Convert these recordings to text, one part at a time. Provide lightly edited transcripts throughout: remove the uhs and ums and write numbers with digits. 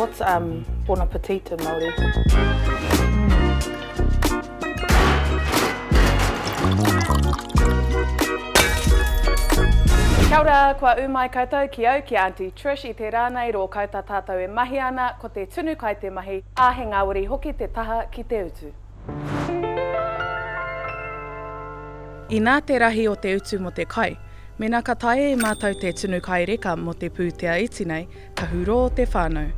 What's um, bon appetit in Māori? Kia ora, kua ū mai koutou ki au, ki a Aunty Trish i te rā nei rō kauta tātou e mahi ana, ko te tunu kai te mahi, ā, he ngāwari hoki te taha ki te utu. Inā te rahi o te utu mō te kai, mēnā ka taea e mātou te tunu kai reka mō te pūtea iti nei, ka hurō te whānau.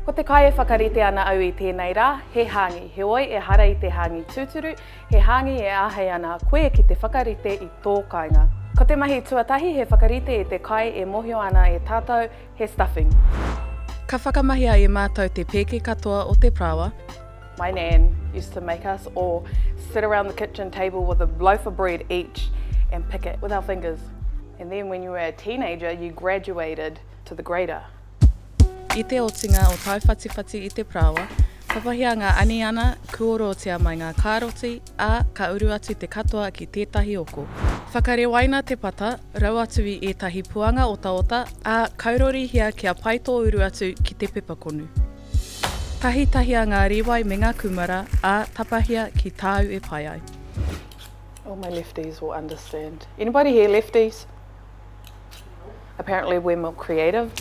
Ko te kai e whakarite ana au i tēnei rā, he hāngi, heoi ehara i te hāngi tūturu, he hāngi e āhei ana koe ki te whakarite i tō kāinga. Ko te mahi tuatahi he whakarite i te kai e mōhio ana e tātou he stuffing. Ka whakamahia e mātou te pēke katoa o te parāoa. My nan used to make us all sit around the kitchen table with a loaf of bread each and pick it with our fingers. And then when you were a teenager you graduated to the grater. I te otinga o tauwhatiwhati i te parāoa, papahia ngā aniana, kuorotia mai ngā kāroti, ā, ka uru atu te katoa ki tētahi oko. Whakarewaina te pata, rau atu i ētahi puanga otaota, ā, kaurorihia kia pai tō uru atu ki te pepakonu. Tahitahia ngā rīwai me ngā kūmara, ā, tapahia ki tāu e pai ai. All my lefties will understand. Anybody here lefties? Apparently we're more creative.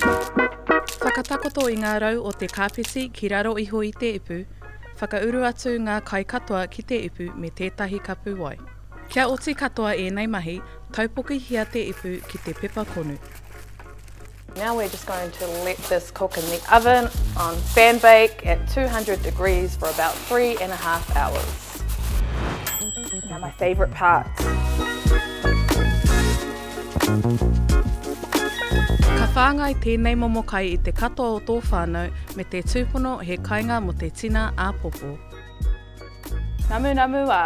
Whakatakoto i ngā rau o te kāpeti ki raro iho i te ipu, whakauru atu ngā kai katoa ki te ipu me tētahi kapu wai. Kia oti katoa ēnei mahi, taupokihia te ipu ki te pepa konu. Now we're just going to let this cook in the oven on fan bake at 200 degrees for about 3.5 hours. Now my favourite part. Ka whāngai tēnei momo kai i te katoa o tō whānau me te tūpono he kainga mō te tina āpōpō. Namunamu ā!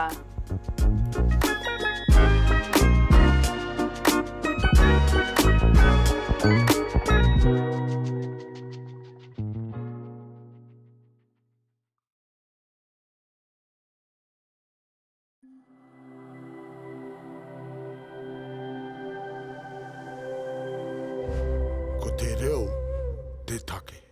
Ko te reo te take.